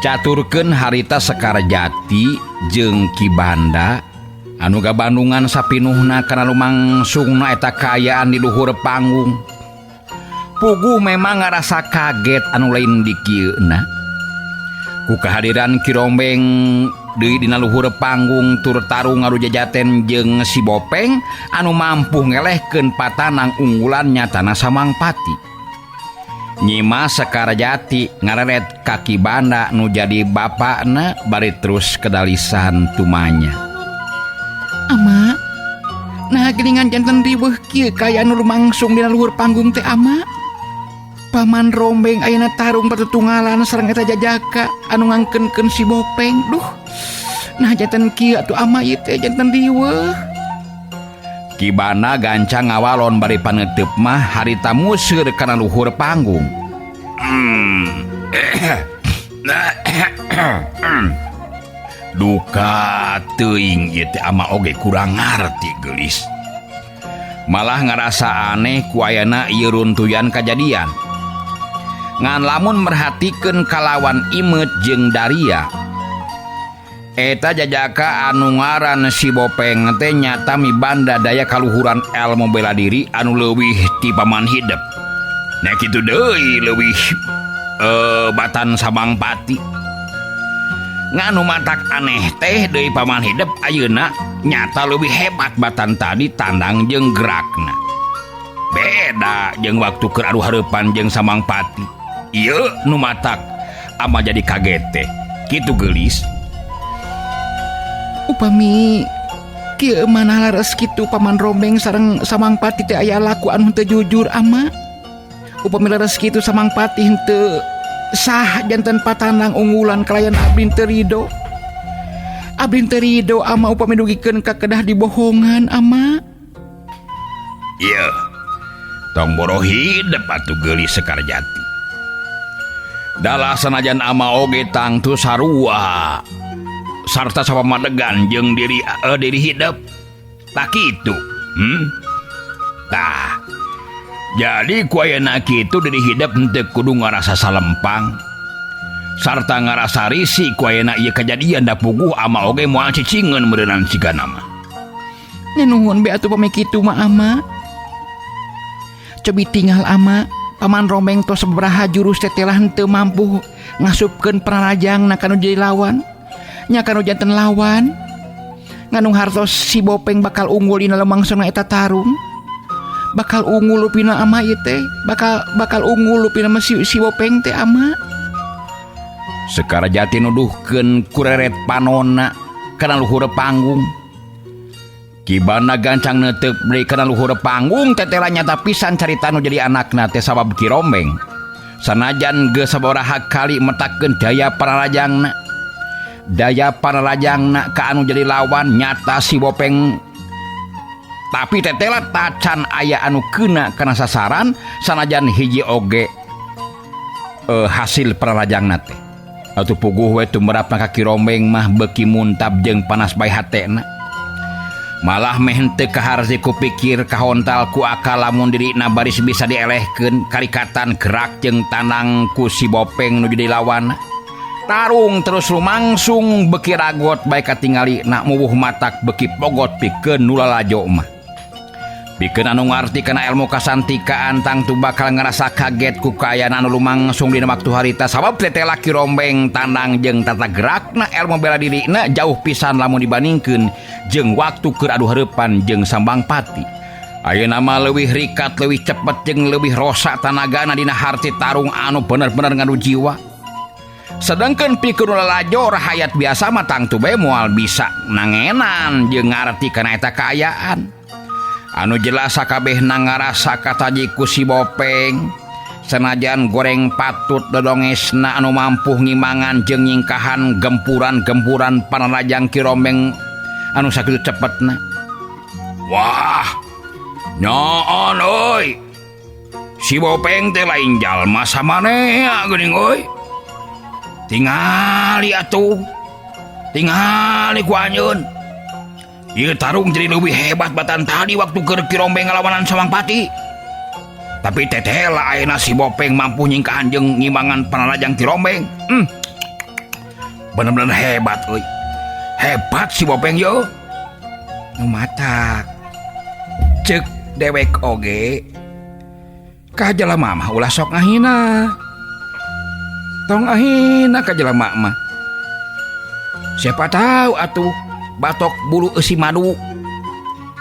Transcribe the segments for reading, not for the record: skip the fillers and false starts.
Caturkeun harita Sekarjati jeung Ki Banda anu gabandungan sapinuhna kana lumangsungna eta kaayaan di luhur panggung. Puguh memang ngarasa kaget anu lain dikieuna. Ku kehadiran Ki Rombeng deui dina luhur panggung tur tarung ngadu jajaten jeung si Bopeng anu mampu ngelehkeun patanang unggulan nyatana Samangpati. Nyimas Sekarjati ngareret ka Ki Banda nu jadi bapakna bari terus kedalisan tumanya. Ama, nah geningan janten riweuh kieu kaya nu lumangsung dina luhur panggung teh, Ama. Paman Rombeng ayeuna tarung patutunggalan sareng eta jajaka anu ngangkeunkeun si Bopeng. Duh, nah janten kieu atuh, Ama, ieu teh janten riweuh. Ki Banda gancang ngawalon bari paneuteub mah harita museur kana luhur panggung. Duka teuing ieu teh ama oge kurang ngarti, geulis. Malah ngarasa aneh ku ayana ieu runtuyan kajadian. Ngan lamun merhatikeun kalawan imeut jeung daria, eta jajaka anu ngaran si Bopeng teh nyata mibanda daya kaluhuran ilmu bela diri anu leuwih ti Paman Hidep. Nah, kitu deui leuwih batan Samangpati. Ngan nu matak aneh teh deui Paman Hidep ayeuna nyata leuwih hebat batan tadi tandang jeung gerakna. Beda jeung waktu keur adu hareupan jeung Samangpati. Ieu nu matak ama jadi kaget teh. Kitu, geulis. Upami kieu mana laras kitu Paman Rombeng sareng Samangpati teh aya laku anu teu jujur, Ama. Upami leres kitu Samangpati henteu sah janten patanang unggulan kalayan abdi teu rido. Abdi teu rido, Ama, upami dugikeun ka kedah dibohongan, Ama. Iya. Tong boro hidep atuh, geulis Sekarjati. Dalah sanajan ama oge tangtu sarua sarta sapamadegan jeung diri hidep. Tak kitu. Tah. Jadi ku ayeuna kitu diri hidep henteu kudu ngarasa salempang sarta ngarasa risih ku ayeuna ieu kajadian, da puguh ama oge moal cicingeun meureunan sigana mah. Nya nuhun be atuh pami kitu mah, Ama. Cobi tinggal, Ama, Paman Rombeng tos sababaraha jurus teh telah henteu mampu ngasupkeun panarajangna kanu jadi lawan. Nya kanu janten lawan. Nganu hartos si Bopeng bakal unggul dina lumangsungna eta tarung. Bakal unggul lupina, Ama, ieu teh. Bakal bakal unggul lupina mah si Bopeng teh, Ama. Sekarjati nuduhkeun kureret panonna kana luhur panggung. Ki Banda gancang neuteup deui kana luhur panggung tetela nyata pisan carita nu jadi anakna teh sabab Ki Rombeng. Sanajan geus sababaraha kali metakeun daya panarajangna. Daya panarajangna ka anu jadi lawan nyata si Bopeng. Tapi tetela tacan aya anu keuna kana sasaran sanajan hiji oge hasil panarajangna teh. Atuh puguh we tumrapna ka Ki Rombeng mah beuki muntab jeung panas bae hatena. Malah meh henteu kaharti ku pikir, kahontal ku akal lamun dirina baris bisa dielehkeun karikatan gerak jeung tanang ku si Bopeng nu jadi lawan. Tarung terus lumangsung beuki ragot bae katingali nak muwuh matak beuki pogot pikeun nu lalajo mah. Pikeun anu ngarti kana ilmu kasantikaan tangtu bakal ngarasa kaget ku kaayaan anu lumangsung dina waktu harita, sabab tetela Ki Rombeng tandang jeung tata gerakna ilmu bela dirina jauh pisan lamun dibandingkeun jeung waktu keur adu hareupan jeung Sambangpati. Ayeuna mah leuwih rikat, leuwih cepet jeung leuwih rosa tanagana dina harti tarung anu bener-bener ngadu jiwa. Sedangkan pikeun nu lalajo rahayat biasa mah tangtu bae moal bisa nangenan jeung ngarti kana eta kaayaan. Anu jelas sakabehna ngarasa kataji ku si Bopeng. Senajan goreng patut dodongesna anu mampu ngimbangan jeung nyingkahan gempuran-gempuran panarajang Ki Rombeng anu sakitu cepetna. Wah, nyoon euy. Si Bopeng teh lain jalma samanea geuning euy. Tingali atuh. Tingali ku anjeun. Ieu tarung jadi lebih hebat batan tadi waktu keur Ki Rombeng ngalawanan Samangpati. Tapi tetela ayeuna si Bopeng mampu nyingkahan jeung ngimbangan panarajang Ki Rombeng. Bener-bener hebat euy. Hebat si Bopeng yo. Nu matak. Cek dewek oge. Ka jalma mah ulah sok ngahina. Tong ngahina ka jalma mah. Siapa tahu atuh batok bulu eusi madu.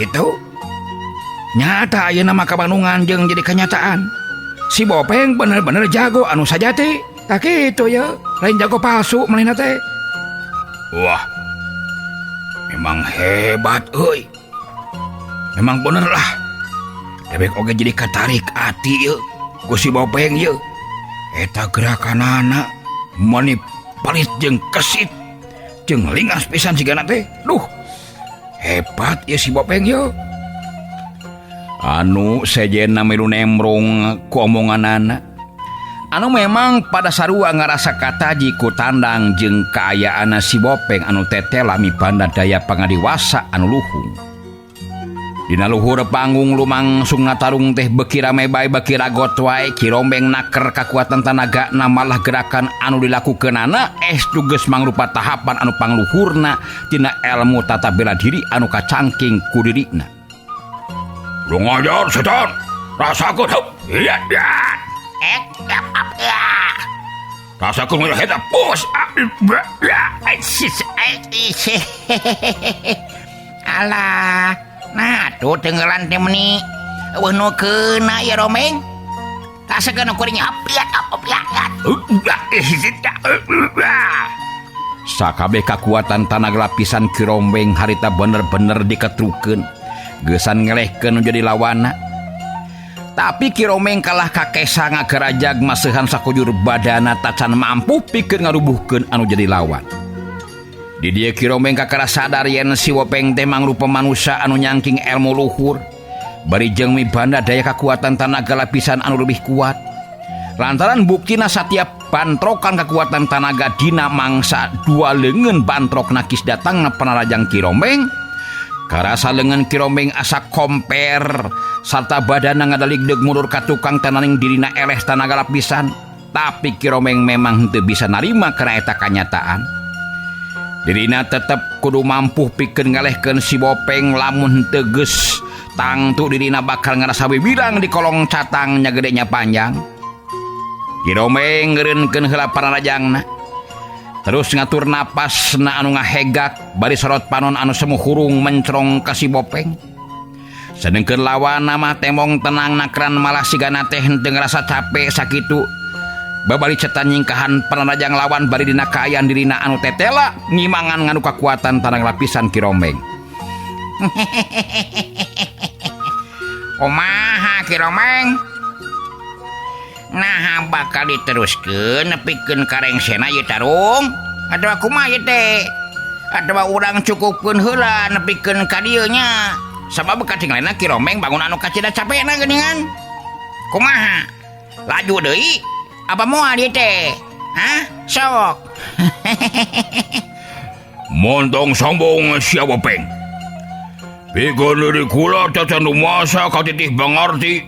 Gitu. Nyata ayeuna mah kabandungan jeung jadi kenyataan. Si Bopeng bener-bener jago anu sajati. Tah kitu ye, lain jago palsu manehna teh. Wah. Memang hebat euy. Memang bener lah. Dewek oge jadi katarik ati ye ku si Bopeng ye. Eta gerakanana meuni palit jeung kesit jeung lingas pisan sigana teh. Duh. Hebat ya si Bopeng ye. Anu sejenna milu nemrong ku omonganana. Anu memang pada sarua ngarasa kataji ku tandang jeung kaayaanna si Bopeng anu tetela mibanda daya pangadiwasa anu luhung. Dina luhur panggung lumangsung tarung teh beuki rame bae beuki ragot wae Ki Rombeng naker kakuatan tanagana malah gerakan anu dilakukeunana estu geus mangrupa tahapan anu pangluhurna tina ilmu tata bela diri anu kacangking ku dirina. Lu ngajar setan, rasakeun heup. Iya, ya. Rasakeun mah eta bos. Alah, nah tuh tenggelan teh meuni. Eueuh nu keuna ieu Romeng. Rasakeun kuring apiat apiat. Sakabeh kakuatan tanaga lapisan Ki Rombeng harita bener-bener diketrukeun. Geusan ngelehkeun nu jadi lawanna. Tapi Ki Rombeng kalah kakesa ngagerajag maseuhan sakujur badana tacan mampu pikeun ngarubuhkeun anu jadi lawan. Di dieu Ki Rombeng kakara sadar yen si Bopeng teh mangrupa manusa anu nyangking ilmu luhur. Bari jeung mibanda daya kakuatan tanaga lapisan anu leuwih kuat. Lantaran buktina satiap bantrokan kakuatan tanaga dina mangsa dua leungeun bantrok nakis datangna panarajang Ki Rombeng. Karasa leungeun Ki Rombeng asa komper sarta badana ngadaligdeug mundur ka tukang tananing dirina eleh tanaga lapisan. Tapi Ki Rombeng memang henteu bisa narima kana eta kanyataan. Dirina tetep kudu mampu pikeun ngalehkeun si Bopeng lamun henteu geus tangtu dirina bakal ngarasa wiwirang di kolong catang nya gedenya panjang. Ki Rombeng ngeureunkeun heula panarajangna. Terus ngatur napasna anu ngahegak bari sorot panon anu semu hurung mencrong ka si Bopeng. Sedengkeun lawanna mah temong tenang nakran malah sigana teh henteu ngarasa capek sakitu. Babali cetan nyingkahan panarajang lawan bari dina kaayaan dirina anu tetela ngimangan nganu kakuatan tanang lapisan Ki Rombeng. Kumaha Ki Rombeng? Nah bakal diteruskeun nepikeun ka rengsena ieu tarung atawa kumaha ieu teh? Atawa urang cukupkeun heula nepikeun ka dieu nya? Sabab katingalina Ki Rombeng bangun anu kacida capekna geuningan. Kumaha? Laju deui apa moal ieu teh? Hah? Sok. Montong sombong sia Bopeng. Pikeun diri kula cacan rumasa katitih pangarti.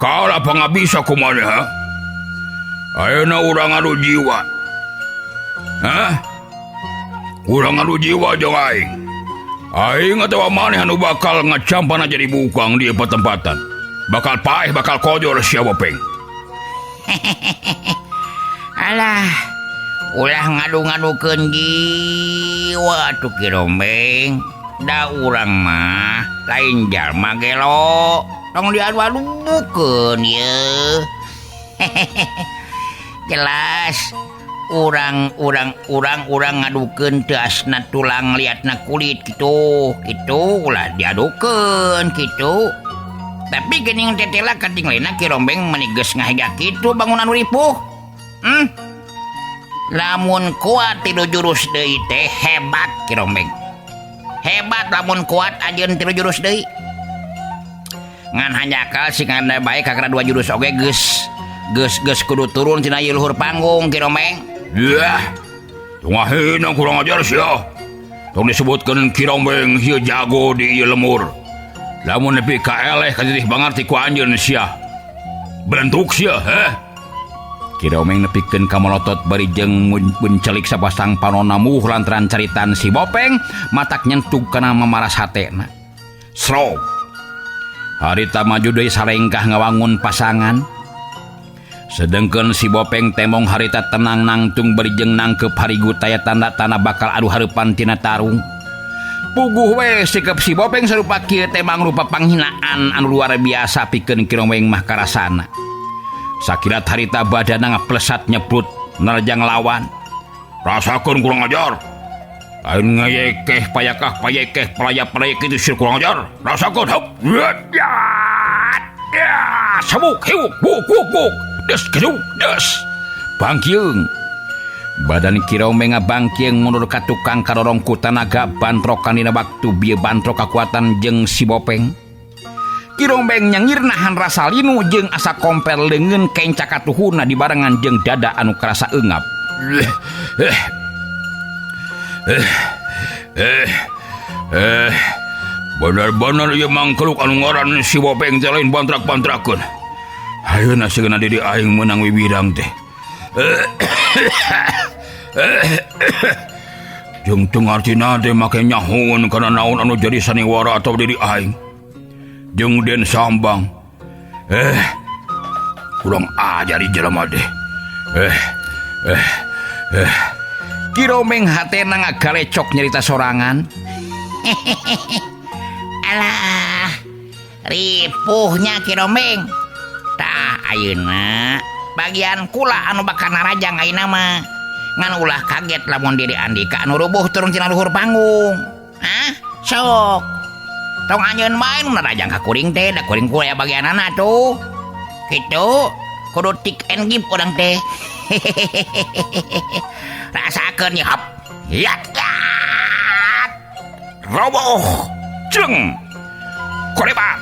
Kalah pangabisa kumaha ha? Ayeuna urang adu jiwa. Hah? Urang adu jiwa jeung aing. Aing atawa maneh anu bakal ngacampana jadi bukang di patempatan. Bakal paeh bakal kojor sia Bopeng. Alah, ulah ngadu-ngadukeun jiwa atuh Ki Rombeng. Da urang mah lain jalma gelo. Tong diadu-adukeun ye. Jelas urang ngadukeun teu asna tulang liatna kulit kitu. Kitu ulah diadukeun kitu. Tapi geuning tetela katingalina Ki Rombeng meuni geus ngahega kitu bangunan ripuh. Lamun kuat tilu jurus deui teh hebat Ki Rombeng. Hebat lamun kuat ajeun tilu jurus deui. Ngan hanjakal sing ngada bae kakara dua jurus oge geus kudu turun tina ieu luhur panggung Ki Rombeng. Yah. Tungahina kurang ajar sia. Tong disebutkeun Ki Rombeng ieu jago di ieu lemur. Lamun nepi ka eleh katitih bangarti ku anjeun sia. Berentuk sia, heh. Ki Romeng nepikeun ka molotot bari jeung buncelik sapasang panonna muh lantaran caritan si Bopeng matak nyentug kana mamaras hatena. Srog. Harita maju deui salengkah ngawangun pasangan. Sedengkeun si Bopeng temong harita tenang nangtung bari jeung nangkep harigu taya tanda-tanda bakal adu hareupan tina tarung. Puguh we sikep si Bopeng sarupa kieu teh mangrupa panghinaan anu luar biasa pikeun Ki Romeng mah karasana. Sakilat harita badana ngaplesat nyebut nerjang lawan. Rasakeun kurang ajar. Lain ngayekeh payakah payekeh pelaya-pelaya kitu sir kurang ajar. Rasakeun hop. Ya. Ya, sabuk hiuk buk buk buk. Des geduk des. Bangkieung. Badan Ki Romeng ngabangkieung mundur ka tukang kadorong ku tanaga bantrokan dina waktu bieu bantrok kakuatan jeung si Bopeng. Ki Rombeng nyengir nahan rasa linu jeung asa komper leungeun kenca katuhuna dibarengan jeung dada anu karasa eungap. Bener-bener ieu mangkeluk anu ngaran si Bopeng teh lain bantrak-bantrakeun. Ayeuna sieuna diri aing meunang wiwirang teh. Jeung teu ngartina teh make nyahoeun kana naon anu jadi saniwara atawa diri aing. Jeung Den Sambang. Kurang ajar jelema teh. Ki Romeng hatena ngagalecok nyarita sorangan. Alah, ripuhnya Ki Romeng. Tah ayeuna bagian kula anu bakal narajang ayeuna mah. Ngan ulah kaget lamun diri Andika anu rubuh turun tina luhur panggung. Hah? Sok. Tong anjeun bae nu narajang ka kuring teh, da kuring ku aya bagianana tuh. Kitu, kudu tik and give urang teh. Rasakeun ye hop. Yat yat. Roboh. Cleng. Korebat.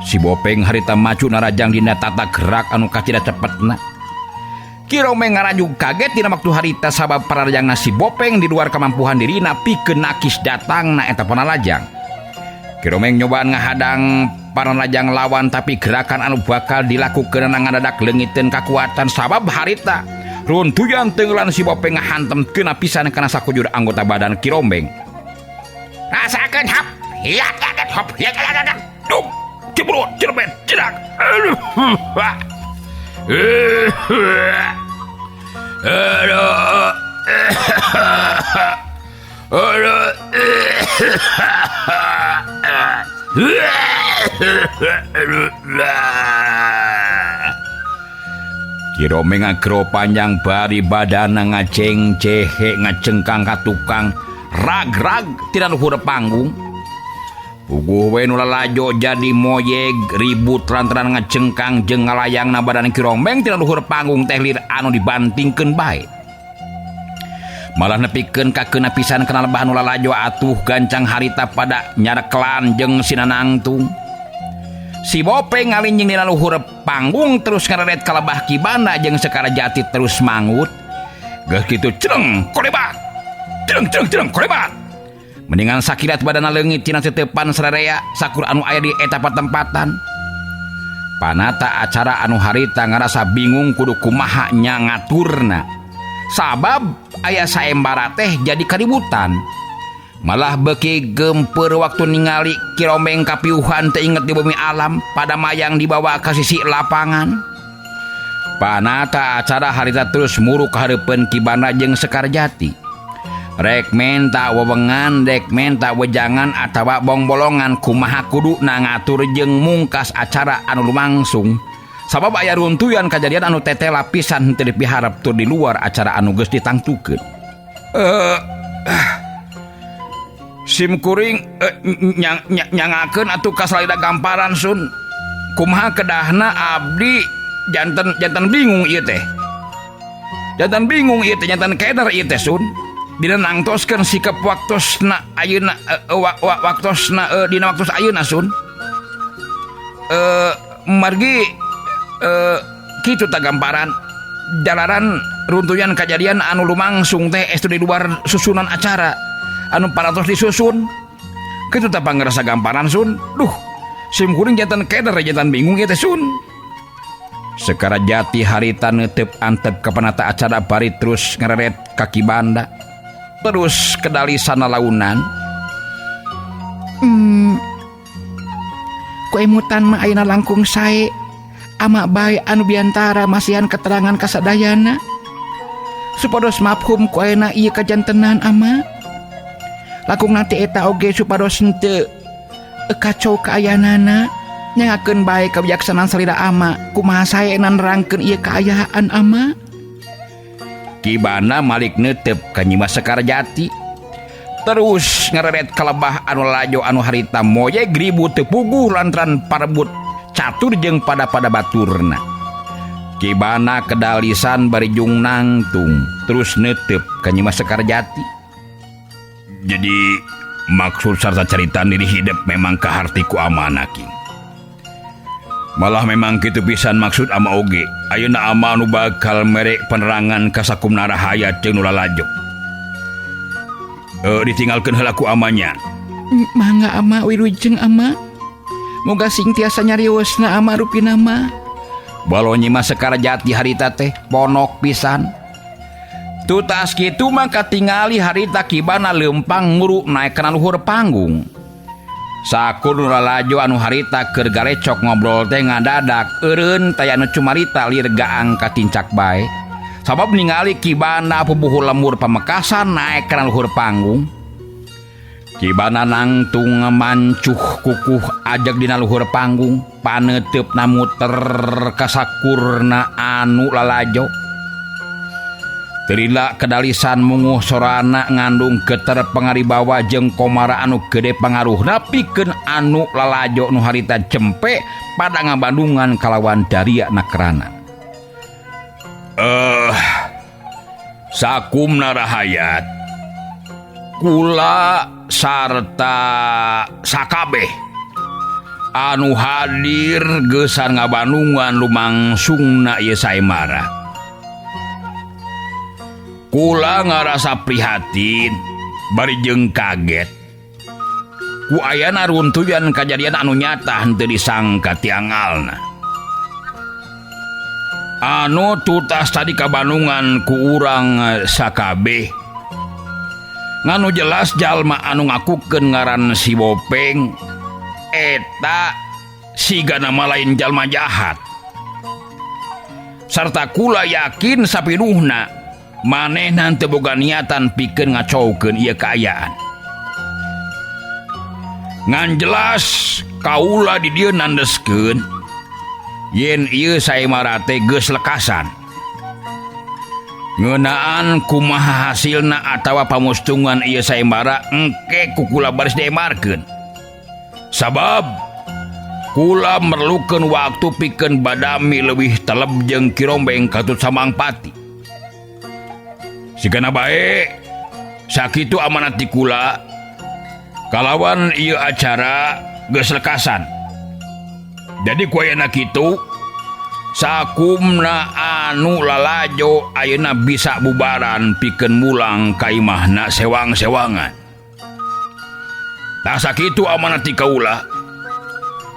Si Bopeng harita maju narajang dina tata gerak anu kacida cepetna. Ki Romeng ngarajug kaget dina waktu harita sabab pararajangna si Bopeng di luar kamampuhan dirina pikeun nakis datangna eta panarajang. Ki Romeng nyobaan ngahadang panarajang lawan tapi gerakan anu bakal dilakukeun ngadadak leungiteun kakuatan sabab harita runtuyan tenggelan si Bopeng ngahantem kena pisan kana sakujur anggota badan Ki Romeng. Rasakeun hap, hiat hiat hop hiat hiat dum, cibrut, cirebet, cirak. Aduh. Aduh. Aduh. Ki Romeng ngagero panjang bari badana ngaceng cehe ngacengkang ka tukang rag-rag tina luhur panggung. Puguh we nu lalajo jadi moyeg ribut lantaran ngacengkang jeung ngalayangna badan Ki Romeng tina luhur panggung teh lir anu dibantingkeun bae. Malah nepikeun ka keuna pisan kana lebah nu lalajo atuh gancang harita pada nyarekelan jeung sinanangtung. Si Bopeng ngalinjing dina luhur panggung terus ngareret ka lebah Kibanda jeung Sekar Jati terus mangut. Geus kitu cereng kolebat. Cereng cereng cereng kolebat. Mendingan sakilat badana leungit tina teteupan sararea sakur anu aya di eta patempatan. Panata acara anu harita ngarasa bingung kudu kumaha nya ngaturna. Sabab aya saembara teh jadi kaributan. Malah beuki gempeur waktu ningali Ki Romeng kapiuhan teu inget di bumi alam pada mayang dibawa ka sisi lapangan. Panata acara harita terus muruk ka hareupeun Kibanda jeung Sekar Jati. Rek menta wewengan, rek menta wejangan atawa bongbolongan kumaha kuduna ngatur jeung mungkas acara anu lumangsung. Sabab aya runtuyan kajadian anu tetela pisan henteu dipiharep tur di luar acara anu geus ditangtukeun. Sim kuring nyangakeun atuh ka salida gamparan sun. Kumaha kedahna abdi janten bingung ieu teh. Janten bingung ieu teh, janten keder ieu teh sun. Dina nangtoskeun sikap waktosna ayeuna waktosna dina waktos ayeuna sun. Margi kitu ta gamparan jalaran runtuyan kajadian anu lumangsung teh estu di luar susunan acara anu parantos disusun. Kitu ta pangrasa gamparan sun. Duh, sim kuring janten keder janten bingung ieu teh sun. Sekarjati harita neuteup antep ka panata acara bari terus ngereret ka Ki Banda. Terus kedalisana launan. Ku emutan mah ayeuna langkung sae. Ama bae anu biantara masihan keterangan kasadayana. Supados mafhum ku ayeuna ieu kajantenan ama. Langkung nanti eta oge supados henteu kacau kaayaanana. Nyangakeun bae kebijaksanaan salira ama. Kumaha saena nerangkeun ieu kaayaan ama. Ki Banda malik neuteup ka Nyimas Sekarjati. Terus ngereret kalebah anu lalajo anu harita moyeg ribut teu puguh lantaran parebut catur jeung pada-pada baturna. Ki Banda kedalisan bari jung nangtung terus neuteup ka Nyimas Sekarjati. Jadi maksud sarta carita diri hidup memang kaharti ku amana King. Malah memang kitu pisan maksud ama oge. Ayeuna ama nu bakal mere penerangan ka sakumna rahayat jeung nu lalajo. Ditinggalkeun heula ku amanya. Mangga ama wilujeng ama. Moga sing tiasa nyariosna ama rupina mah. Balo Nyimas Sekarjati harita teh ponok pisan. Tutas kitu mah katingali harita Ki Banda leumpang muru naek kana luhur panggung. Sakur nu lalajo anu harita keur galecok ngobrol teh ngadadak eureun taya nu cumarita lir gaang katincak bae. Sabab ningali Ki Banda pupuhu lembur Pamekasan naek kana luhur panggung. Ki Banda nangtung mancuh kukuh ajeg dina luhur panggung, paneuteupna muter ka sakurna anu lalajo. Terila kedalisan munguh sorana ngandung geter pangaribawa jeung komara anu gede pangaruhna pikeun anu lalajo nu harita cempe pada ngabandungan kalawan daria nakrana. Sakumna rahayat kula sarta sakabeh anu hadir geusan ngabandungan lumangsungna ieu saemara. Kula ngarasa prihatin bari jeung kaget ku ayana runtuyan kajadian anu nyata henteu disangka tiangalna. Anu tutas tadi kabandungan ku urang sakabeh nganu jelas jalma anu ngakukeun ngaran si Bopeng eta siga nama lain jalma jahat. Sarta kula yakin sapinuhna manehna teu boga niatan pikeun ngacaukeun ieu kaayaan. Ngan jelas kaula di dieu nandeskeun yen ieu saemara teh geus lekasan. Ngeunaan kumaha hasilna atawa pamustungan ieu saembara engke ku kula baris diemarkeun. Sabab kula merlukeun waktu pikeun badami leuwih teleb jeung Ki Rombeng katut Samangpati. Sigana bae sakitu amanat di kula kalawan ieu acara geus lekasan. Jadi ku ayana kitu sakumna anu lalajo ayeuna bisa bubaran pikeun mulang ka imahna sewang-sewangan. Tah sakitu amanat ti kaula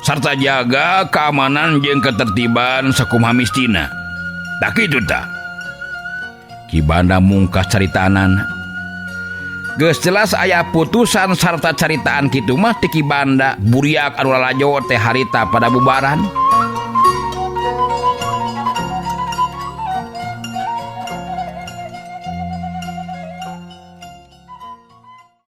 sarta jaga keamanan jeung ketertiban sakumaha mistina. Tah kitu tah. Ki Banda mungkas caritaanana. Geus jelas aya putusan sarta caritaan kitu mah ti Ki Banda buriak anu lalajo teh harita pada bubaran.